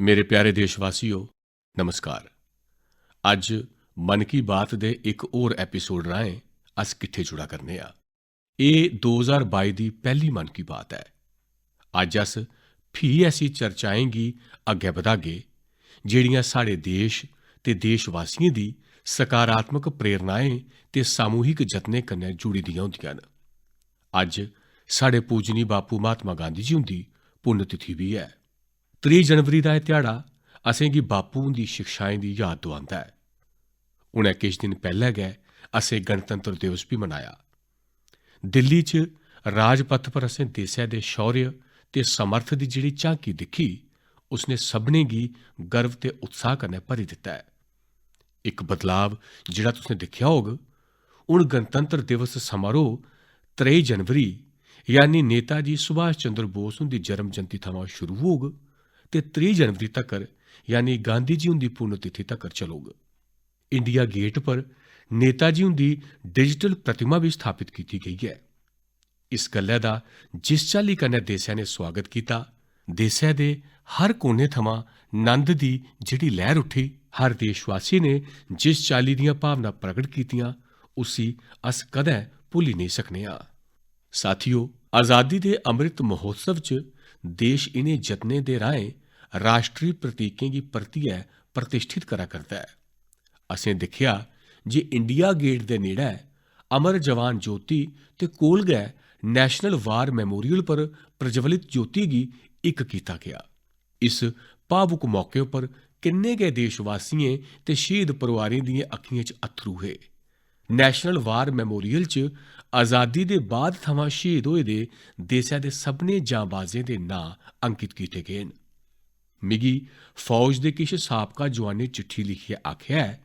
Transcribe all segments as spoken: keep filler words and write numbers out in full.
मेरे प्यारे देशवासियो, नमस्कार। अज्ज मन की बात दे इक होर एपिसोड राहें अस किट्ठे जुड़ा करने आं। एह् दो ज्हार बाई दी पैह्ली मन की बात ऐ। अज्ज अस फ्ही ऐसी चर्चाएं गी अग्गै बधागे, जेह्ड़ियां साढ़े देश ते देशवासियें दी सकारात्मक प्रेरणाएं ते सामूहिक जतनें कन्नै जुड़ी दियां होंदियां न। अज्ज साढ़े पूजनी बापू महात्मा गांधी जी हुंदी पुण्यतिथि बी ऐ। त्रीह् जनवरी दा एह् ध्याड़ा असेंगी बापू हुंदी शिक्षाएं दी याद दोआंदा ऐ। हुनै किश दिन पैह्लै गै असें गणतंत्र दिवस बी मनाया। दिल्ली च राजपथ पर असें देसै दे शौर्य ते समर्थ दी जेह्ड़ी झांकी दिक्खी, उसने सभनें गी गर्व ते उत्साह कन्नै भरी दित्ता ऐ। इक बदलाव जेह्ड़ा तुसें दिक्खेआ होग, हुन गणतंत्र दिवस समारोह त्रेई जनवरी, यानी नेताजी सुभाष चंद्र बोस हुंदी जन्म जयंती थमां शुरू होग ते त्रीह् जनवरी तक्कर, यानी गांधी जी हुंदी पुण्यतिथि तक्कर चलोग। इंडिया गेट पर नेताजी हुंदी डिजिटल प्रतिमा बी स्थापत कीती गेई ऐ। इस गल्लै दा जिस चाल्ली कन्नै देसै ने सुआगत कीता, देसै दे हर कोने थमां नंद दी जेह्ड़ी लैह्र उट्ठी, हर देशवासी ने जिस चाल्ली दियां भावनां प्रगट कीतियां, उसी अस कदें भुल्ली नेईं सकने आं। साथियो, आजादी दे अमृत महोत्सव च देश इ'नें जतनें दे राहें राश्ट्री प्रतीकें गी परतियै प्रतिष्ठित करा करदा ऐ। असें दिक्खेआ जे इंडिया गेट दे नेड़ै अमर जवान ज्योति ते कोल गै नेशनल वार मेमोरियल पर प्रज्वलित ज्योति गी इक कीता गेआ। इस भावुक मौके उप्पर किन्ने गै देशवासियें ते शहीद परोआरें दियें अक्खियें च अत्थरू हे। नेशनल वार मेमोरियल च आजादी दे बाद थमां शहीद होए दे देसै दे सभनें जांबाजें दे नांऽ अंकित कीते गे न। मिगी फौज दे किश साबका जुआनें चिट्ठी लिखियै आखेआ ऐ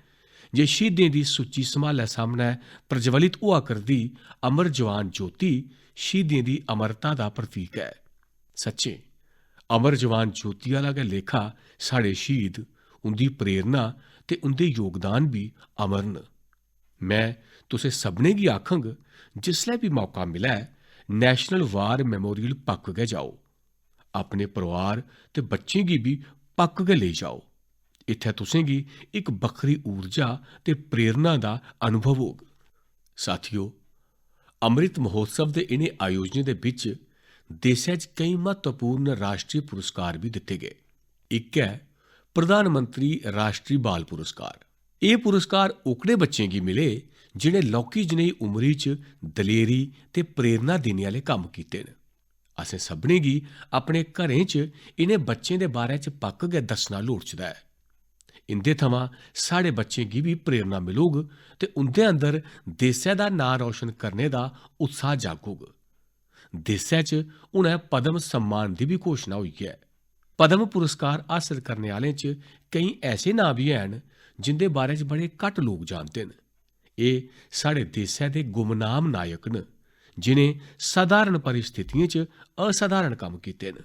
जे शहीदें दी सूची सम्हालै सामनै प्रज्वलित होआ करदी अमर जवान ज्योति शहीदें दी अमरता दा प्रतीक ऐ। सच्चें, अमर जवान ज्योति आह्ला गै लेखा साढ़े शहीद, उं'दी प्रेरणा ते उं'दे योगदान बी अमर न। में तुसें सभनें गी आखंग, जिसलै बी मौका मिलै, नेशनल वार मेमोरियल पक्क गै जाओ। अपने परोआर ते बच्चें गी बी पक्क गै लेई जाओ। इत्थै तुसें गी इक बक्खरी ऊर्जा ते प्रेरणा दा अनुभव होग। साथियो, अमृत महोत्सव दे इ'नें आयोजनें दे बिच देसै च केई म्हत्तवपूर्ण राश्ट्री पुरस्कार बी दित्ते गे। इक ऐ प्रधानमंत्री राश्ट्री बाल पुरस्कार। एह् पुरस्कार ओकड़े बच्चें गी मिले जि'नें लौह्की जनेही उमरी च दलेरी ते प्रेरणा देने आह्ले कम्म कीते न। असें सभनें गी अपने घरें च इ'नें बच्चें दे बारे च पक्क गै दस्सना लोड़चदा ऐ। इं'दे थमां साढ़े बच्चें गी बी प्रेरणा मिलग ते उं'दे अंदर देसै दा नांऽ रोशन करने दा उत्साह जागग। देसै च हुनै पद्म सम्मान दी बी घोशना होई ऐ। पद्म पुरस्कार हासल करने आह्लें च केईं ऐसे नांऽ बी हैन जिं'दे बारे च बड़े घट्ट लोक जानदे न। एह् साढ़े देसै दे गुमनाम नायक न, जि'नें सधारण परिस्थितियें च असधारण कम्म कीते न।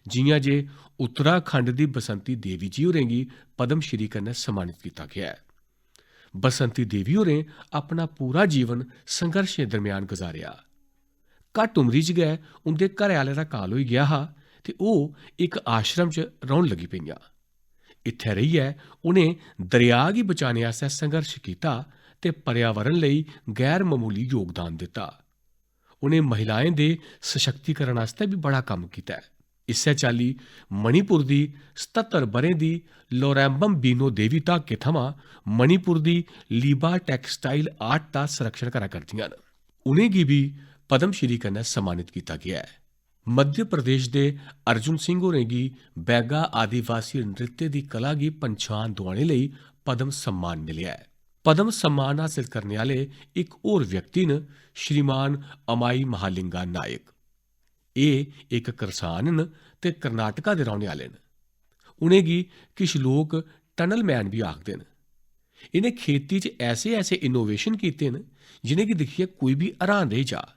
जि'यां जे उत्तराखंड दी बसंती देवी जी होरें गी पद्म श्री कन्नै सम्मानित कीता गेआ ऐ। बसंती देवी होरें अपना पूरा जीवन संघर्शें दरम्यान गजारेआ। घट्ट उमरी च गै उं'दे घरै आह्ले दा काल होई गेआ हा ते ओह् इक आश्रम च रौह्न लगी पेइयां। इत्थै रेहियै उ'नें दरेआ गी बचाने आस्तै संघर्श कीता ते पर्यावरण लेई गैर ममूली योगदान दित्ता। उ'नें महिलाएं दे सशक्तिकरण आस्तै बी बड़ा कम्म कीता ऐ। इस्सै चाल्ली मणिपुर दी सतत्तर ब'रें दी लोरैम्बम बीनो देवी धाके थमां मणिपुर दी लीबा टैक्सटाइल आर्ट दा संरक्षण करा करदियां न। उ'नेंगी बी पद्म श्री कन्नै सम्मानित कीता गेआ ऐ। मध्य प्रदेश दे अर्जुन सिंह होरें गी बैगा आदिवासी नृत्य दी कला गी पंछान दोआने लेई पद्म सम्मान मिलेआ ऐ। पद्म सम्मान हासल करने आह्ले इक होर व्यक्ति न श्रीमान अमाई महालिंगा नायक। एह् इक करसान न ते कर्नाटका दे रौह्ने आह्ले न। उ'नेंगी किश लोक टनल मैन बी आखदे न। इ'नें खेती च ऐसे-ऐसे इनोवेशन कीते न जि'नेंगी दिक्खियै कोई बी हैरान रेही जा।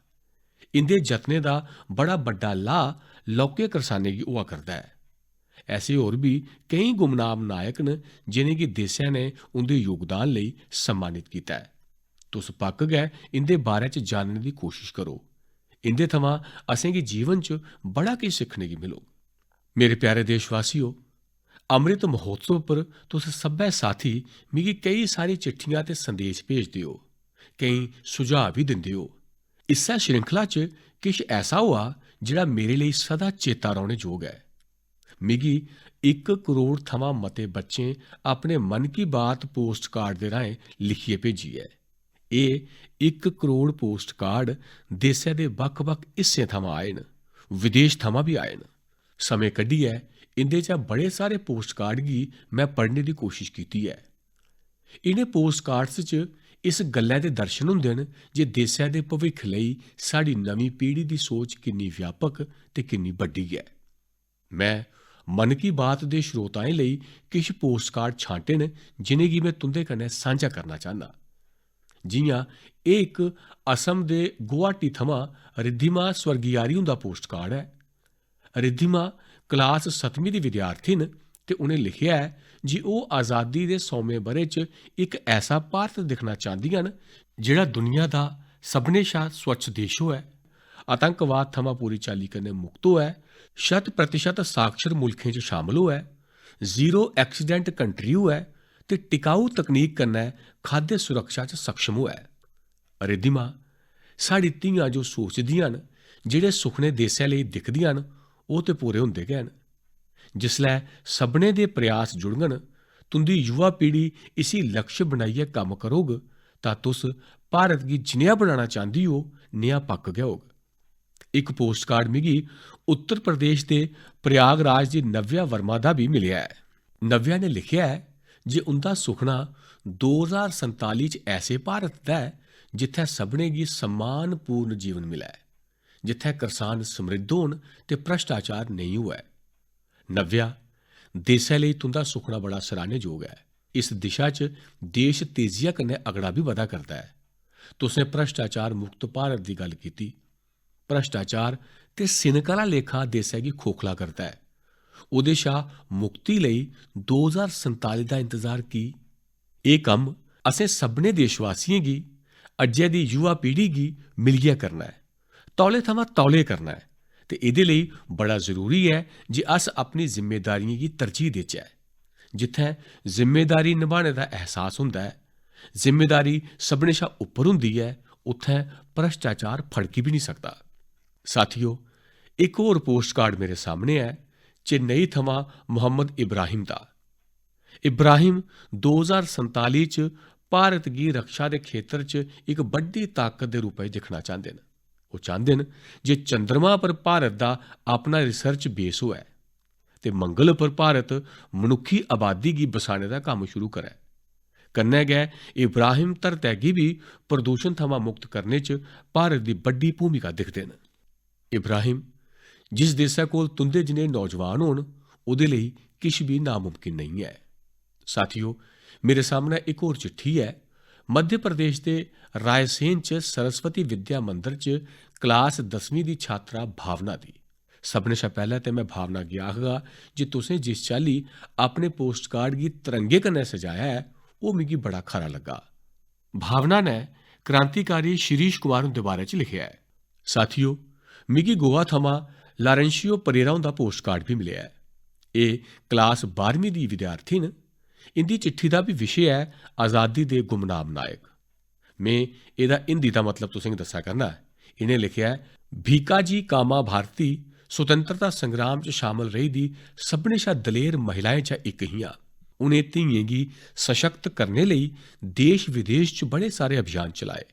इं'दे जतनें दा बड़ा बड्डा लाह् लौह्के करसानें गी होआ करदा ऐ। ऐसे होर बी केईं गुमनाम नायक न जि'नेंगी देसै ने उं'दे योगदान लेई सम्मानित कीता ऐ। तुस पक्क गै इं'दे बारे च जानने दी कोशश करो। इं'दे थमां असेंगी जीवन च बड़ा किश सिक्खने गी मिलग। मेरे प्यारे देशवासियो, अमृत महोत्सव पर तुस सब्भै साथी मिगी केई सारी चिट्ठियां ते संदेश भेजदे ओ, केई सुझाऽ बी दिंदे ओ। इस्सै श्रृंखला च किश ऐसा होआ जेह्ड़ा मेरे लेई सदा चेता रौह्ने जोग ऐ। मिगी इक करोड़ थमां मते बच्चें अपने मन की बात पोस्ट कार्ड दे राहें लिखियै भेजी ऐ। एह् इक करोड़ पोस्ट कार्ड देसै दे बक्ख-बक्ख हिस्सें थमां आए न, विदेश थमां बी आए न। समें कड्ढियै इं'दे चा बड़े सारे पोस्ट कार्ड गी में पढ़ने दी कोशश कीती ऐ। इ'नें पोस्ट कार्ड्स च इस गल्लै दे दर्शन होंदे न जे देसै दे भविक्ख लेई साढ़ी नमीं पीढ़ी दी सोच किन्नी व्यापक ते किन्नी बड्डी ऐ। में मन की बात दे श्रोताएं लेई किश पोस्ट कार्ड छांटे न, जि'नेंगी में तुं'दे कन्नै सांझा करना चाह्न्नां। जि'यां एह् इक असम दे गुवाहाटी थमां रिद्धिमा स्वर्गियारी हुंदा पोस्ट कार्ड ऐ। रिद्धिमा क्लास सतमीं दी विद्यार्थी न ते उ'नें लिखेआ ऐ जे ओह् आजादी दे सौमें ब'रे च इक ऐसा भारत दिक्खना चांह्दियां न जेह्ड़ा दुनिया दा सभनें शा स्वच्छ देश होऐ, आतंकवाद थमां पूरी चाल्ली कन्नै मुक्त होऐ, शत प्रतिशत साक्षर मुल्खें च शामल होऐ, जीरो एक्सीडेंट कंट्री होऐ ते टिकाऊ तकनीक कन्नै खाद्य सुरक्षा च सक्षम होऐ। रिद्धिमा, साढ़ी धीआं जो सोचदियां न, जेह्ड़े सुखने देसै लेई दिखदियां न, ओह् ते पूरे होंदे गै न। जिसलै सभनें दे प्रयास जुड़ङन, तुं'दी युवा पीढ़ी इसी लक्ष्य बनाइयै कम्म करग, तां तुस भारत गी जनेहा बनाना चांह्दी ओ, नेहा पक्क गै होग। इक पोस्ट कार्ड मिगी उत्तर प्रदेश दे प्रयागराज दी नव्या वर्मा दा बी मिलेआ ऐ। नव्या ने लिखेआ ऐ जे उं'दा सुखना दो ज्हार संताली च ऐसे भारत दा ऐ जित्थै सभनें गी सम्मानपूर्ण जीवन मिलै, जित्थै करसान समृद्ध होन ते भ्रष्टाचार नेईं होऐ। नव्या, देसै लेई तुं'दा सुखना बड़ा सराह्ने जोग ऐ। इस दिशा च देश तेजिया कन्नै अगड़ा बी बधा करदा ऐ। तुसें भ्रष्टाचार मुक्त भारत दी गल्ल कीती। भ्रष्टाचार ते सिनक आह्ला लेखा देसै गी खोखला करदा ऐ। ओह्दे शा मुक्ति लेई दो ज्हार संताली दा इंतजार की? एह् कम्म असें सभनें देशवासियें गी, अज्जै दी युवा पीढ़ी गी मिलियै करना ऐ। तौले थमां तौले करना ऐ ते एह्दे लेई बड़ा जरूरी ऐ जे अस अपनी जिम्मेदारियें गी तरजीह् देचै। जित्थै जिम्मेदारी नभाने दा एहसास होंदा ऐ, जिम्मेदारी सभनें शा उप्पर होंदी ऐ, उत्थै भ्रष्टाचार फड़की बी निं सकदा। साथियो, इक होर पोस्ट कार्ड मेरे सामने ऐ, चेन्नई थमां मोहम्मद इब्राहिम दा। इब्राहिम दो ज्हार संताली च भारत गी रक्षा दे खेतर च इक बड्डी ताकत दे रूपै च दिक्खना चांह्दे न। ओह् चांह्दे न जे चंद्रमा पर भारत दा अपना रिसर्च बेस होऐ ते मंगल पर भारत मनुक्खी आबादी गी बसाने दा कम्म शुरू करै। कन्नै गै इब्राहिम धरतै गी बी प्रदूषण थमां मुक्त करने च भारत दी बड्डी भूमिका दिखदे न। इब्राहिम, जिस देसै कोल तुं'दे जनेह् नौजवान होन, ओह्दे लेई किश बी नामुमकिन नेईं ऐ। साथियो, मेरे सामनै इक होर चिट्ठी ऐ। मध्य प्रदेश दे रायसेन च सरस्वती विद्या मंदर च क्लास दसमीं दी छात्रा भावना दी। सभनें शा पैह्लें ते में भावना गी आखगा जे तुसें जिस चाल्ली अपने पोस्ट कार्ड गी तिरंगे कन्नै सजाया ऐ, ओह् मिगी बड़ा खरा लग्गा। भावना ने क्रांतिकारी शिरीष कुमार हुंदे बारे च लिखेआ ऐ। साथियो, मिगी गोवा थमां लारेंशियो परेरा हुंदा पोस्ट कार्ड बी मिलेआ ऐ। एह् क्लास बारहमीं दी विद्यार्थी न। इं'दी चिट्ठी दा बी विशे ऐ आजादी दे गुमनाम नायक। में एह्दा हिंदी दा मतलब तुसेंगी दस्सा करना। इ'नें लिखेआ ऐ, "भीकाजी कामा भारती स्वतंत्रता संग्राम च शामल रेही दी सभनें शा दलेर महिलाएं चा इक हियां। उ'नें धियें गी सशक्त करने लेई देश-विदेश च बड़े सारे अभियान चलाए,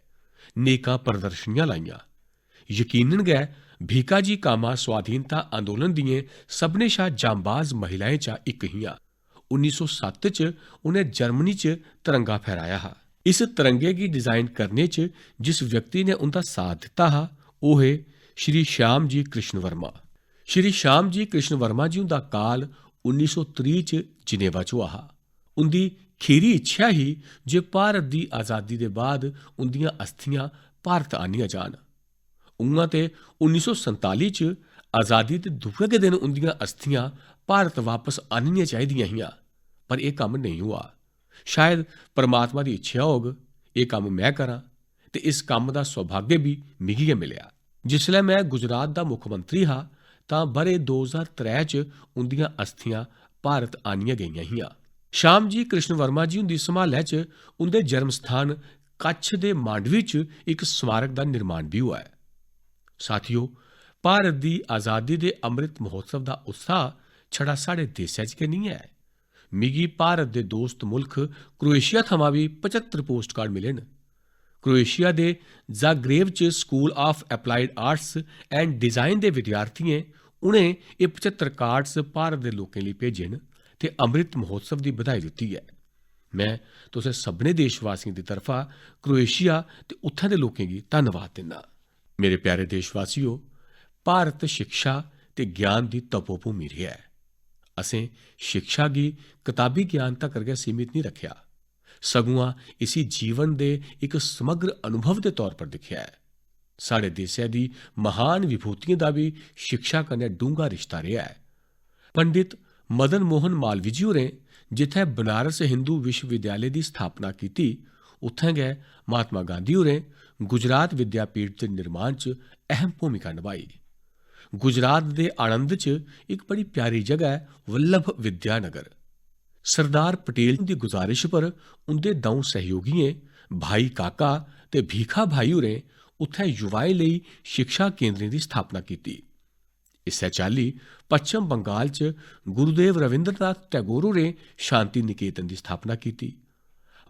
नेकां प्रदर्शनियां लाइयां। यकीनन गै भीकाजी कामा स्वाधीनता आंदोलन दियें सभनें शा जांबाज महिलाएं चा इक हियां। उन्नी सौ सत्त च उ'नें जर्मनी च तिरंगा फहराया हा। इस तिरंगे गी डिजाइन करने च जिस व्यक्ति ने उं'दा साथ दित्ता हा, ओह् हे श्री श्याम जी कृष्ण वर्मा।" श्री श्याम जी कृष्ण वर्मा जी हुंदा काल उन्नी सौ त्रीह् च जिनेवा च होआ हा। उं'दी खीरी इच्छेआ ही जे भारत दी आजादी दे बाद उं'दियां अस्थियां भारत आह्नियां जान। उ'आं ते उन्नी सौ संताली च आजादी दे दूए गै दिन उं'दियां अस्थियां भारत वापस आह्ननियां चाहिदियां हियां, पर एह् कम्म नेईं होआ। शायद परमात्मा दी इच्छेआ होग, एह् कम्म में करां, ते इस कम्म दा सौभाग्य बी मिगी गै मिलेआ। जिसलै में गुजरात दा मुक्खमंत्री हा, तां ब'रे दो ज्हार त्रै च उं'दियां अस्थियां भारत आनियां गेइयां हियां। श्याम जी कृष्ण वर्मा जी हुंदी सम्हालै च उं'दे जन्म स्थान कच्छ दे मांडवी च इक स्मारक दा निर्माण बी होआ ऐ। साथियो, भारत दी आजादी दे अमृत महोत्सव दा उत्साह छड़ा साढ़े देसै च गै निं ऐ। मिगी भारत दे दोस्त मुल्ख क्रोएशिया थमां बी पचत्तर पोस्टकार्ड मिले न। क्रोएशिया दे जाग्रेब च School of Applied Arts and Design दे विद्यार्थियें उ'नें एह् पचत्तर कार्ड्स भारत दे लोकें लेई भेजे न ते अमृत महोत्सव दी बधाई दित्ती ऐ। में तुसें सभनें देशवासियें दी तरफा क्रोएशिया ते उत्थै दे लोकें गी धन्नवाद दिन्ना। मेरे प्यारे देशवासियो, भारत शिक्षा ते ज्ञान दी तपोभूमि रेहा ऐ। असें शिक्षा गी कताबी ज्ञान तगर गै सीमित निं रक्खेआ, सगुआं इसी जीवन दे इक समग्र अनुभव दे तौर पर दिक्खेआ ऐ। साढ़े देसै दी महान विभूतियें दा बी शिक्षा कन्नै डूंह्गा रिश्ता रेहा ऐ। पंडित मदन मोहन मालवीय जी होरें जित्थै बनारस हिंदू विश्वविद्यालय दी स्थापना कीती, उत्थें गै महात्मा गांधी होरें गुजरात विद्यापीठ दे निर्माण च अहम भूमिका नभाई। गुजरात दे आणंद च इक बड़ी प्यारी जगह ऐ वल्लभ विद्यानगर। सरदार पटेल दी गुजारिश पर उं'दे द'ऊं सैहयोगियें भाई काका ते भीखा भाई होरें उत्थै युवाएं लेई शिक्षा केंद्रें दी स्थापना कीती। इस्सै चाल्ली पश्चिम बंगाल च गुरुदेव रविंद्रनाथ टैगोर होरें शांति निकेतन दी स्थापना कीती।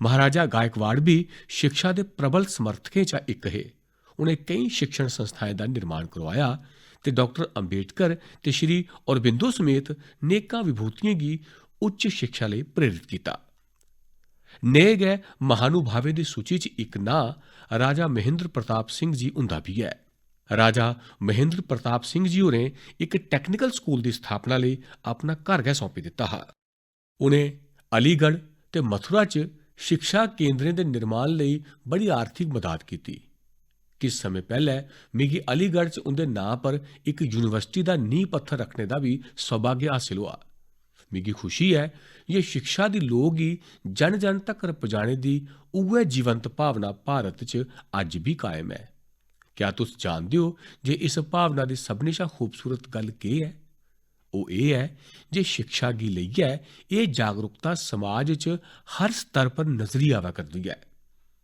महाराजा गायकवाड़ बी शिक्षा दे प्रबल समर्थकें चा इक हे। उ'नें केई शिक्षण संस्थाएं दा निर्माण करोआया ते डाक्टर अंबेडकर ते श्री औरबिंदो समेत नेकां विभूतियें गी उच्च शिक्षा लेई प्रेरित कीता। नेह गै महानुभावें दी सूची च इक नांऽ राजा महेंद्र प्रताप सिंह जी हुंदा बी ऐ। राजा महेंद्र प्रताप सिंह जी होरें इक technical school दी स्थापना लेई अपना घर गै सौंपी दित्ता हा। उ'नें अलीगढ़ ते मथुरा च शिक्षा केंद्रें दे निर्माण लेई बड़ी आर्थिक मदाद कीती। किश समें पैह्‌लै मिगी अलीगढ़ च उं'दे नांऽ पर इक यूनिवर्सिटी दा नींह् पत्थर रक्खने दा बी सौभाग्य हासल होआ। मिगी खुशी ऐ जे शिक्षा दी लोऽ गी जन-जन तक्कर पजाने दी उ'ऐ जीवंत भावना भारत च अज्ज बी कायम ऐ। क्या तुस जानदे ओ जे इस भावना दी सभनें शा खूबसूरत गल्ल केह् ऐ? ओह् एह् ऐ जे शिक्षा गी लेइयै एह् जागरूकता समाज च हर स्तर पर नजरी आवा करदी ऐ।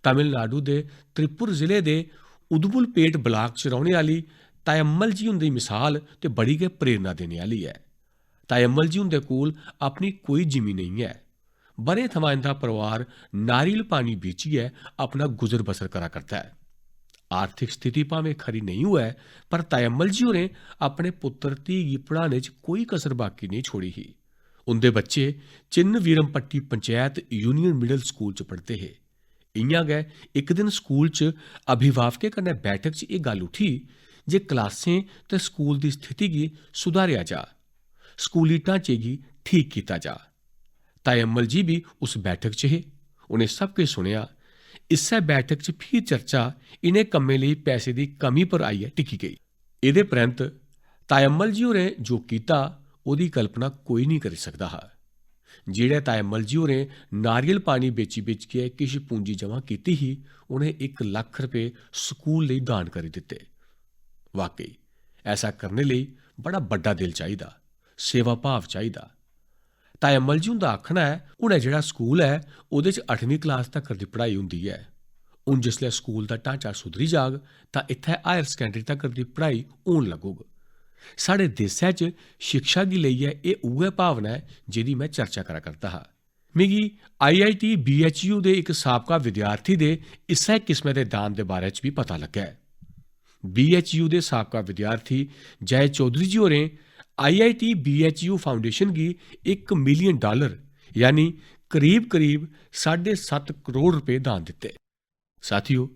तमिलनाडु दे त्रिपुर जिले दे उदुमलपेट ब्लाक च रौह्ने आह्‌ली तायम्मल जी हुंदी मिसाल ते बड़ी गै प्रेरणा देने आह्‌ली ऐ। तायम्मल जी हुंदे कोल अपनी कोई जिमीं नेईं ऐ। ब'रें थमां इं'दा परोआर नारियल पानी बेचियै अपना गुजर बसर करा करदा ऐ। आर्थिक स्थिति भामें खरी नेईं होऐ, पर तायम्मल जी होरें अपने पुत्तर धी गी पढ़ाने च कोई कसर बाकी नेईं छोड़ी ही। उं'दे बच्चे चिन्न वीरमपट्टी पंचैत यूनियन मिडल स्कूल च पढ़दे हे। इ'यां गै इक दिन स्कूल च अभिभावकें कन्नै बैठक च एह् गल्ल उठी जे क्लासें ते स्कूल दी स्थिति गी सुधारेआ जा, स्कूली ढांचे गी ठीक कीता जा। तायम्मल जी बी उस बैठक च हे। उ'नें सब किश सुनेआ। इस्सै बैठक च फ्ही चर्चा इ'नें कम्में लेई पैसे दी कमी पर आइयै टिकी गेई। एह्दे परैंत तायम्मल जी होरें जो कीता, ओह्दी कल्पना कोई निं करी सकदा हा। जेह्ड़े तायम्मल जी होरें नारियल पानी बेची-बेचियै किश पूंजी जमा कीती ही, उ'नें इक लक्ख रपेऽ स्कूल लेई दान करी दित्ते। वाकई, ऐसा करने लेई बड़ा बड्डा दिल चाहिदा, सेवा भाव चाहिदा। तायम्मल जी हुंदा आखना ऐ, हुनै जेह्ड़ा स्कूल ऐ, ओह्दे च अठमीं क्लास तक्कर दी पढ़ाई होंदी ऐ। हून जिसलै स्कूल दा ढांचा सुधरी जाग, तां इत्थै हायर सकैंडरी तक्कर दी पढ़ाई होन लगग। साढ़े देसै च शिक्षा गी लेइयै एह् उ'ऐ भावना ऐ, जेह्दी में चर्चा करा करदा हा। मिगी I I T B H U दे इक साबका विद्यार्थी दे इस्सै किस्मै दे दान दे बारे च बी पता लग्गा ऐ। बी एच यू दे साबका विद्यार्थी जय चौधरी जी होरें I I T B H U foundation गी इक मिलियन डालर, यानी करीब-करीब साढे सत्त करोड़ रपेऽ दान दित्ते। साथियो,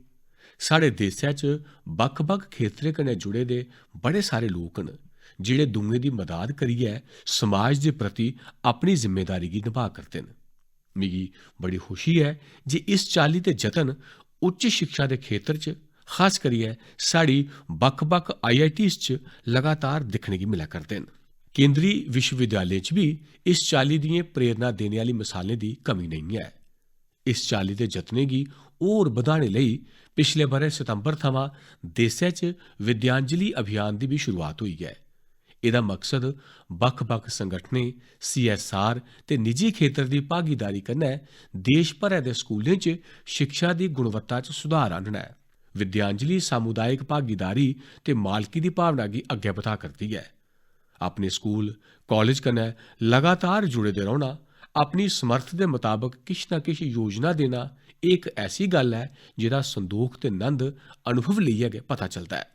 साढ़े देसै च बक्ख-बक्ख खेतरें कन्नै जुड़े दे बड़े सारे लोक न, जेह्ड़े दूएं दी मदाद करियै समाज दे प्रति अपनी जिम्मेदारी गी नभाऽ करदे न। मिगी बड़ी खुशी ऐ जे इस चाल्ली दे जतन उच्च शिक्षा दे खेतर च, खास करियै साढ़ी बक्ख-बक्ख आई आई टीज़ च लगातार दिक्खने गी मिला करदे न। केंद्री विश्वविद्यालयें च बी इस चाल्ली दियें प्रेरणा देने आह्‌ली मसालें दी कमी नेईं ऐ। इस चाल्ली दे जतनें गी होर बधाने लेई पिछले ब'रे सितंबर थमां देसै च विद्यांजलि अभियान दी बी शुरुआत होई ऐ। एह्दा मकसद बक्ख-बक्ख संगठनें, सीएसआर ते निजी खेतर दी भागीदारी कन्नै देश भरै दे स्कूलें च शिक्षा दी गुणवत्ता च सुधार आह्नना ऐ। विद्यांजलि सामुदायक भागीदारी ते मालकी दी भावना गी अग्गै बधा करदी ऐ। अपने स्कूल, कालेज कन्नै लगातार जुड़े दे रौह्ना, अपनी समर्थ दे मताबक किश ना किश योजना देना, एह् इक ऐसी गल्ल ऐ जेह्दा संदोख ते नंद अनुभव लेइयै गै पता चलदा ऐ।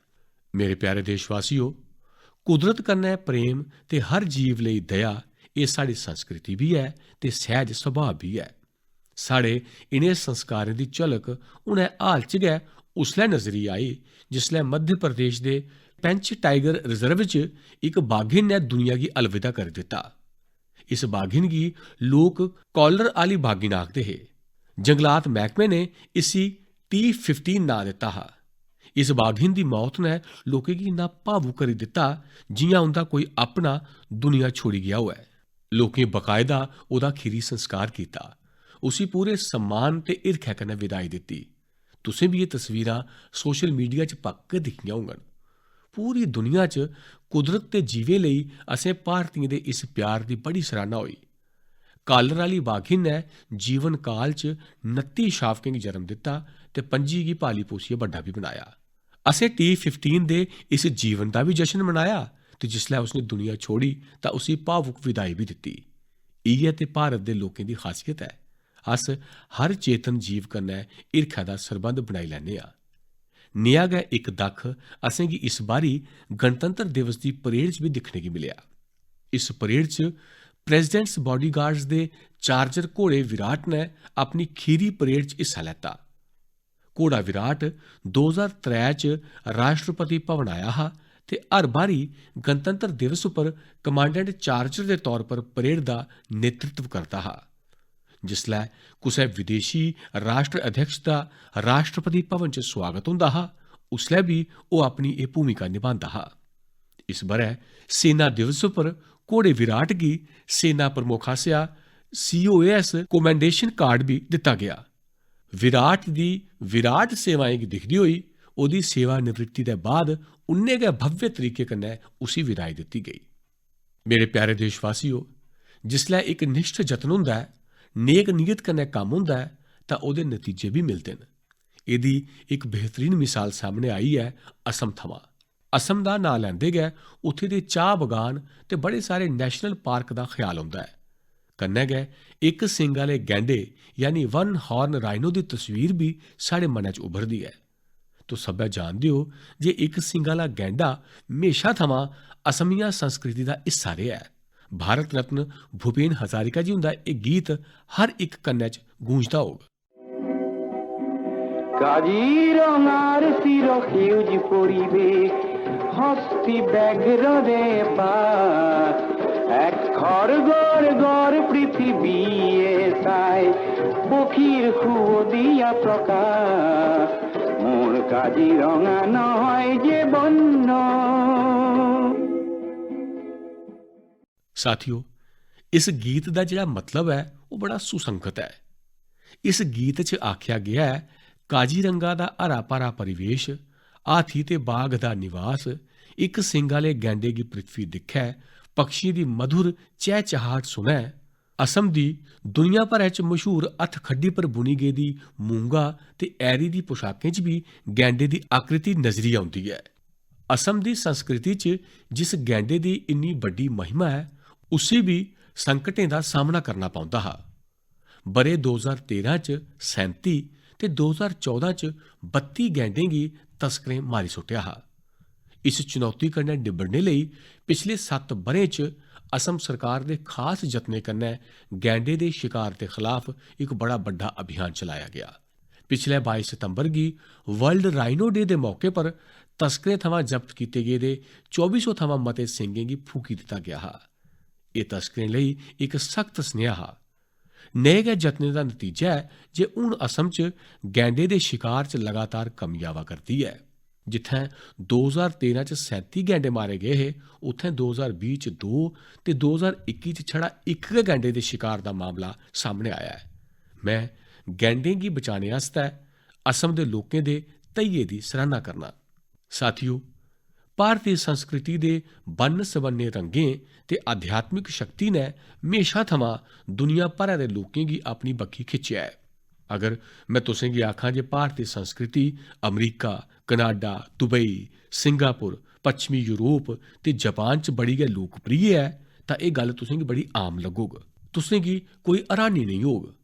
मेरे प्यारे देशवासियो, कुदरत कन्नै प्रेम ते हर जीव लेई दया, एह् साढ़ी संस्कृति बी ऐ ते सैह्ज सुभाऽ बी ऐ। साढ़े इ'नें संस्कारें दी झलक हुनै हाल च गै उसलै नजरी आई, जिसलै मध्य प्रदेश दे पैंच टाइगर रिजर्व च इक बाघिन ने दुनिया गी अलविदा करी दित्ता। इस बाघिन गी लोक कॉलर आह्ली बाघिन आखदे हे। जंगलात मैह्कमे ने इसी टी फिफ्टीन नांऽ दित्ता हा। इस बाघिन दी मौत ने लोकें गी इन्ना भावुक करी दित्ता, जि'यां उं'दा कोई अपना दुनिया छोड़ी गेआ होऐ। लोकें बकायदा ओह्दा खीरी संस्कार कीता। उसी पूरे सम्मान ते हिरखै कन्नै विदाई दित्ती। तुसें बी एह् तस्वीरां सोशल मीडिया च पक्क दिक्खियां होङन। पूरी दुनिया च कुदरत ते जीवें लेई असें भारतियें दे इस प्यार दी बड़ी सराह्ना होई। कालर आह्ली बाघिन ने जीवन काल च नत्ती शावकें गी जन्म दित्ता ते पंजी गी पाली पोसियै बड्डा बी बनाया। असें टी फिफ्टीन दे इस जीवन दा बी जश्न मनाया ते जिसलै उसने दुनिया छोड़ी तां उसी भावुक विदाई बी दित्ती। इ'यै ते भारत दे लोकें दी खासियत ऐ। अस हर चेतन जीव कन्नै हिरखै दा सरबंध बनाई लैन्ने आं। नेहा गै इक दक्ख असेंगी इस बारी गणतंत्र दिवस दी परेड च बी दिक्खने गी मिलेआ। इस परेड च प्रेसिडेंट्स बॉडीगार्ड्स दे चार्जर घोड़े विराट ने अपनी खीरी परेड च हिस्सा लैता। घोड़ा विराट दो ज्हार त्रै च राष्ट्रपति भवन आया हा ते हर बारी गणतंत्र दिवस उप्पर कमांडेंट चार्जर दे तौर पर परेड दा नेतृत्व करदा हा। जिसलै कुसै विदेशी राष्ट्र अध्यक्ष दा राष्ट्रपति भवन च सुआगत होंदा हा, उसलै बी ओह् अपनी एह् भूमिका निभांदा हा। इस ब'रै सेना दिवस उप्पर घोड़े विराट गी सेना प्रमुख आसेआ सीओएस कमेंडेशन कार्ड बी दित्ता गेआ। विराट दी विराट सेवाएं गी दिखदे होई ओह्दी सेवानिवृत्ति दे बाद उन्ने गै भव्य तरीके कन्नै उसी विदाई दित्ती गेई। मेरे प्यारे देशवासियो, जिसलै इक निश्ठ जतन होंदा ऐ, नेक नीयत कन्नै कम्म होंदा ऐ, तां ओह्दे नतीजे बी मिलदे न। एह्दी इक बेहतरीन मिसाल सामने आई ऐ असम थमां। असम दा नांऽ लैंदे गै उत्थै दे चाह् बगान ते बड़े सारे नेशनल पार्क दा ख्याल औंदा ऐ। कन्नै गै इक सिंग आह्ले गैंडे यानी वन हॉर्न राइनो दी तस्वीर बी साढ़े मनै च उभरदी ऐ। तुस सब्भै जानदे ओ जे इक सिंग आह्ला गैंडा म्हेशा थमां असमिया संस्कृति दा हिस्सा रेहा ऐ। भारत रत्न भूपेन हजारिका जी हुंदा एह् गीत हर इक कन्नै च गूंजदा होग। কাজিরঙার চির সেউজ পরিবেশ, হস্তি ব্যাঘ্র রে পাস, এক খড়গড় গড় পৃথিবী এসাই, পক্ষীর খুব দিয়া প্রকাশ, মোর কাজিরঙা নহয় যে বন্য। साथियो, इस गीत दा जेह्ड़ा मतलब ऐ, ओह् बड़ा सुसंगत ऐ। इस गीत च आखेआ गेआ ऐ, काजीरंगा दा हरा भरा परिवेश, हाथी ते बाघ दा निवास, इक सिंग आह्ले गैंडे गी पृथ्वी दिक्खै, पक्षियें दी मधुर चैहचहाट सुनै, असम दी दुनिया भरै च मशहूर हत्थ खड्डी पर बुनी गेदी मूंगा ते ऐरी दी पोशाकें च बी गैंडे दी आकृति नजरी औंदी ऐ। असम दी संस्कृति च जिस गैंडे दी इन्नी बड्डी महिमा ऐ, उसी बी संकटें दा सामना करना पौंदा हा। ब'रे दो ज्हार तेरां च सैंती ते दो ज्हार चौदां च बत्ती गैंडें गी तस्करें मारी सुट्टेआ हा। इस चुनौती कन्नै निबड़ने लेई पिछले सत्त ब'रें च असम सरकार दे खास जतनें कन्नै गैंडें दे शकार दे खलाफ इक बड़ा बड्डा अभियान चलाया गेआ। पिछले बाई सितंबर गी वर्ल्ड राइनो डे दे मौके पर तस्करें थमां जब्त कीते गेदे चौबी सौ थमां मते सिंगें गी फूकी दित्ता गेआ हा। एह् तस्करें लेई इक सख्त सनेहा हा। नेह गै जतनें दा नतीजा ऐ जे हून असम च गैंडे दे शकार च लगातार कमी आवा करदी ऐ। जित्थें दो ज्हार तेरां च सैंती गैंडे मारे गे हे, उत्थें दो ज्हार बीह् च दो ते दो ज्हार इक्की च छड़ा इक गै गैंडे दे शकार दा मामला सामने आया ऐ। में गैंडें गी बचाने आस्तै असम दे लोकें दे धैइये दी सराहना करना। साथियो, भारती संस्कृति दे बन्न-सबन्ने रंगें ते आध्यात्मिक शक्ति ने म्हेशां थमां दुनिया भरै दे लोकें गी अपनी बक्खी खिच्चेआ ऐ। अगर में तुसें गी आखां जे भारती संस्कृति अमरीका, कनाडा, दुबई, सिंगापुर, पच्छमी यूरोप ते जापान च बड़ी गै लोकप्रिय ऐ, तां एह् गल्ल तुसें गी बड़ी आम लग्गोग। तुसें गी कोई हैरानी नेईं होग।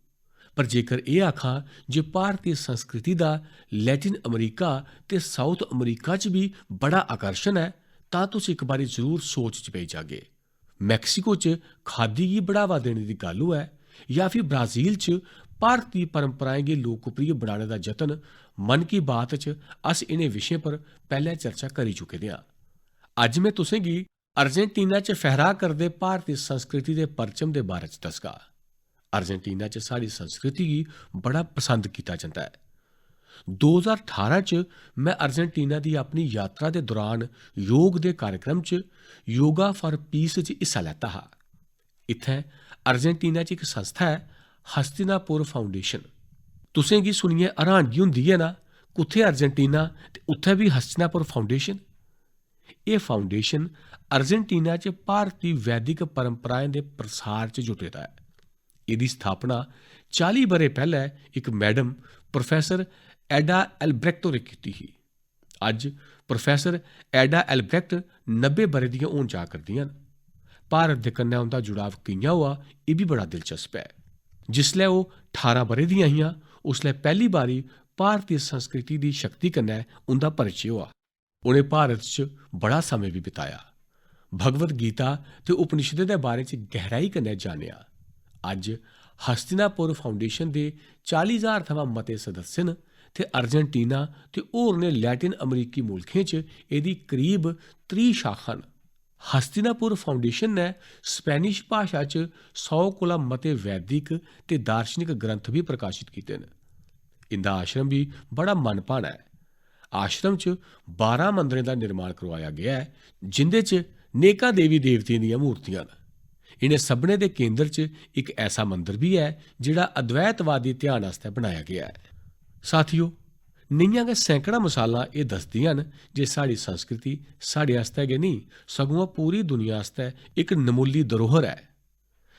पर जेकर एह् आखां जे भारती संस्कृति दा लैटिन अमरीका ते साउथ अमरीका च बी बड़ा आकर्षण ऐ, तां तुस इक बारी जरूर सोच च पेई जागे। मैक्सिको च खादी गी बढ़ावा देने दी गल्ल होऐ जां फ्ही ब्राजील च भारती परंपराएं गी लोकप्रिय बनाने दा जतन, मन की बात च अस इ'नें विशें पर पैह्‌ले चर्चा करी चुके दे आं। अज्ज में तुसें गी अर्जेंटीना च फैह्‌रा करदे भारती संस्कृति दे परचम दे बारे च दसगा। अर्जेंटीना च साढ़ी संस्कृति गी बड़ा पसंद कीता जंदा ऐ। दो ज्हार ठारां च में अर्जेंटीना दी अपनी यात्रा दे दौरान योग दे कार्यक्रम च योगा फॉर पीस च हिस्सा लैता हा। इत्थै अर्जेंटीना च इक संस्था ऐ, हस्तिनापुर फाउंडेशन। तुसें गी सुनियै हैरानगी होंदी ऐ ना, कुत्थै अर्जेंटीना ते उत्थै बी हस्तिनापुर फाउंडेशन? एह् फाउंडेशन अर्जेंटीना च भारती वैदिक परंपराएं दे प्रसार च जुटे दा ऐ। एह्‌दी स्थापना चाली ब'रे पैह्‌ले इक मैडम प्रोफेसर एडा एल्ब्रेक्ट होरें कीती ही। अज्ज प्रोफेसर एडा एल्ब्रेक्ट नब्बे ब'रे दियां होन जा करदियां न। भारत दे कन्नै उं'दा जुड़ाव कि'यां होआ, एह् बी बड़ा दिलचस्प ऐ। जिसलै ओह् ठारां ब'रे दियां हियां, उसलै पैह्‌ली बारी भारती संस्कृति दी शक्ति कन्नै उं'दा परिचे होआ। उ'नें भारत च बड़ा समें बी बिताया, भगवत गीता ते उपनिषदें दे बारे च गैहराई कन्नै जानेआ। अज्ज हस्तिनापुर फाउंडेशन दे चाली ज्हार थमां मते सदस्य न ते अर्जेंटीना ते होरनें लैटिन अमरीकी मुल्खें च एह्‌दी करीब त्रीह् शाखां न। हस्तिनापुर फाउंडेशन ने स्पेनिश भाशा च सौ कोला मते वैदिक ते दार्शनिक ग्रंथ बी प्रकाशत कीते न। इं'दा आश्रम बी बड़ा मन भाना ऐ। आश्रम च बारां मंदरें दा निर्माण करोआया गेआ ऐ, जिं'दे च नेकां देवी देवतें दियां मूर्तियां न। इ'नें सभनें दे केंद्र च इक ऐसा मंदर बी ऐ, जेह्‌ड़ा अद्वैतवादी ध्यान आस्तै बनाया गेआ ऐ। साथियो, नेहियां गै सैकड़ां मसालां एह् दसदियां न जे साढ़ी संस्कृति साढ़े आस्तै गै नेईं, सगुआं पूरी दुनिया आस्तै इक नमुल्ली धरोहर ऐ।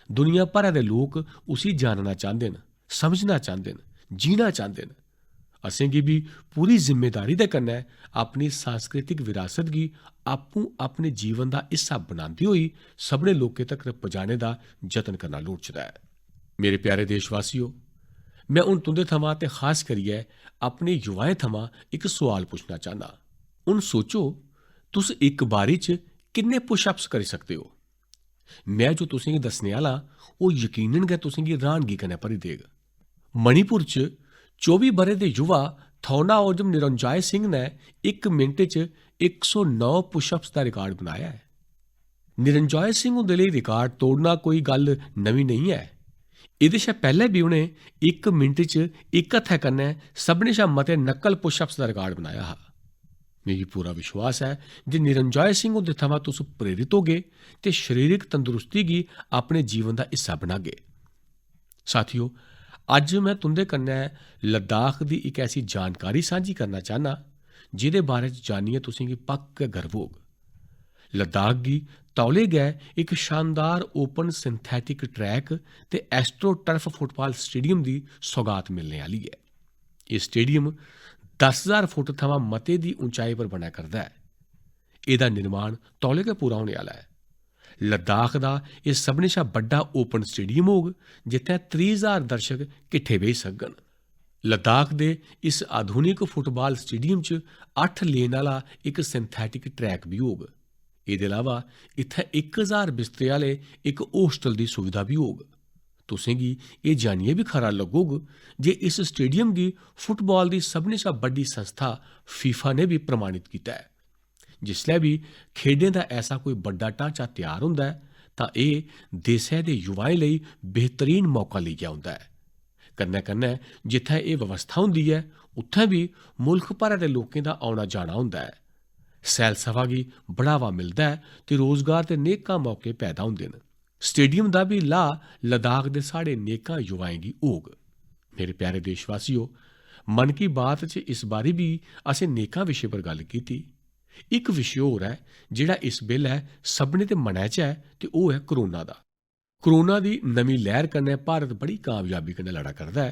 दुनिया भरै दे लोक उसी जानना चांह्‌दे न, समझना चांह्‌दे न, जीना चांह्‌दे न। असेंगी बी पूरी जिम्मेदारी दे कन्नै अपनी सांस्कृतिक विरासत गी आपूं अपने जीवन दा हिस्सा बनांदे होई सभनें लोकें तगर पजाने दा जतन करना लोड़चदा ऐ। मेरे प्यारे देशवासियो, में हुन तुं'दे थमां ते खास करियै अपने युवाएं थमां इक सोआल पुच्छना चाह्‌न्नां। हुन सोचो, तुस इक बारी च किन्ने पुशअप्स करी सकदे ओ? में जो तुसेंगी दस्सने आह्‌ला, ओह् यकीनन गै तुसेंगी र्‌हानगी कन्नै भरी देग। मणिपुर च चौबी ब'रे दे युवा थौनाओजम निरंजॉय सिंह ने इक मिंट च इक सौ नौ पुशअप्स दा रिकार्ड बनाया ऐ। निरंजॉय सिंह हुंदे लेई रिकार्ड तोड़ना कोई गल्ल नमीं नेईं ऐ। एह्‌दे शा पैह्‌ले बी उ'नें इक मिंट च इक हत्थै कन्नै सभनें शा मते नक्कल पुशअप्स दा रिकार्ड बनाया हा। मिगी पूरा विश्वास ऐ जे निरंजॉय सिंह हुंदे थमां तुस प्रेरित होगे ते शरीरक तंदरुस्ती गी अपने जीवन दा हिस्सा बनागे। साथियो, अज्ज में तुं'दे कन्नै लद्दाख दी इक ऐसी जानकारी सांझी करना चाह्‌न्नां, जेह्‌दे बारे च जानियै तुसेंगी पक्क गै गर्व होग। लद्दाख गी तौले गै इक शानदार ओपन सिंथेटिक ट्रैक ते एस्ट्रो टर्फ फुटबाल स्टेडियम दी सौगात मिलने आह्‌ली ऐ। एह् स्टेडियम दस ज्हार फुट थमां मते दी उंचाई पर बनै करदा ऐ। एह्‌दा निर्माण तौले गै पूरा होने आह्‌ला ऐ। लद्दाख दा एह् सभनें शा बड्डा ओपन स्टेडियम होग, जित्थै त्रीह् ज्हार दर्शक किट्ठे बेही सकङन। लद्दाख दे इस आधुनिक फुटबाल स्टेडियम च अट्ठ लेन आह्‌ला इक सिंथेटिक ट्रैक बी होग। एह्‌दे अलावा इत्थै इक ज्हार बिस्तरे आह्‌ले इक होस्टल दी सुविधा बी होग। तुसेंगी एह् जानियै बी खरा लग्गोग जे इस स्टेडियम गी फुटबाल दी सभनें शा बड्डी संस्था फीफा ने बी प्रमाणित कीता ऐ। जिसलै बी खेढें दा ऐसा कोई बड्डा ढांचा त्यार होंदा ऐ, तां एह् देसै दे युवाएं लेई बेहतरीन मौका लेइयै औंदा ऐ। कन्नै-कन्नै जित्थै एह् बवस्था होंदी ऐ, उत्थै बी मुल्ख भरै दे लोकें दा औना-जाना होंदा ऐ। सैलसफा गी बढ़ावा मिलदा ऐ ते रोजगार दे नेकां मौके पैदा होंदे न। स्टेडियम दा बी लाह् लद्दाख दे साढ़े नेकां युवाएं गी होग। मेरे प्यारे देशवासियो, मन की बात च इस बारी बी असें नेकां विशे पर गल्ल कीती। इक विशे होर ऐ जेह्ड़ा इस बेल्लै सभनें दे मनै च ऐ ते ओह् ऐ कोरोना दा। कोरोना दी नमीं लैह्र कन्नै भारत बड़ी कामयाबी कन्नै लड़ा करदा ऐ,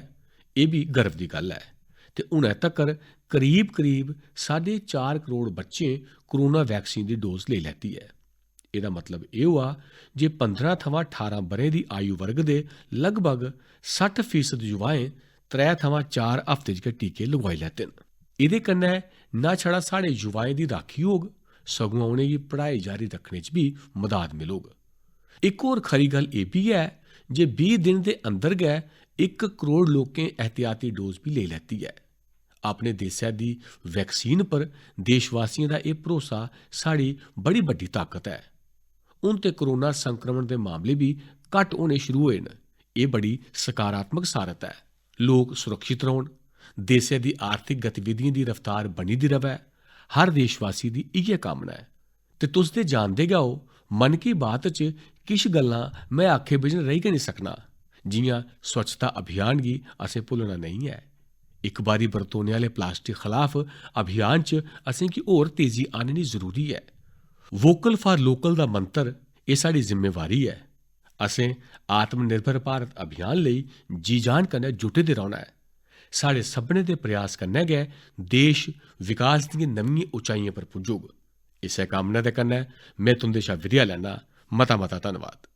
एह् बी गर्व दी गल्ल ऐ। ते हुनै तक्कर करीब-करीब साढ़े चार करोड़ बच्चें कोरोना वैक्सीन दी डोज लेई लैती ऐ। एह्दा मतलब एह् होआ जे पंदरां थमां ठारां ब'रें दी आयु वर्ग दे लगभग सट्ठ फीसद युवाएं त्रै थमां चार हफ्ते च गै टीके लगोआई लैते न। एह्दे कन्नै ना छड़ा साढ़े युवाएं दी राक्खी होग, सगुआं उ'नेंगी पढ़ाई जारी रक्खने च बी मदाद मिलग। इक होर खरी गल्ल एह् बी ऐ जे बीह् दिन दे अंदर गै इक करोड़ लोकें एहतियाती डोज बी लेई लैती ऐ। अपने देसै दी वैक्सीन पर देशवासियें दा एह् भरोसा साढ़ी बड़ी बड्डी ताकत ऐ। हून ते कोरोना संक्रमण दे मामले बी घट्ट होने शुरू होए न। एह् बड़ी सकारात्मक सारत ऐ। लोक सुरक्षित रौह्न, देसै दी आर्थिक गतिविधियें दी रफ्तार बनी दी र'वै, हर देशवासी दी इ'यै कामना ऐ। ते तुस ते जानदे गै ओ, मन की बात च किश गल्लां में आखे बिजन रेही गै निं सकना, जि'यां स्वच्छता अभियान गी असें भुल्लना नेईं ऐ। इक बारी बरतोने आह्ले प्लास्टिक खलाफ अभियान च असेंगी होर तेजी आह्ननी जरूरी ऐ। वोकल फॉर लोकल दा मंत्र एह् साढ़ी जिम्मेवारी ऐ। असें आत्मनिर्भर भारत अभियान लेई जी जान कन्नै जुटे दे रौह्ना ऐ। साढ़े सभनें दे प्रयास कन्नै गै देश विकास दियें नमियें उचाइयें पर पुज्जोग। इस्सै कामना दे कन्नै में तुं'दे शा विदेआ लैन्ना। मता मता धन्नवाद।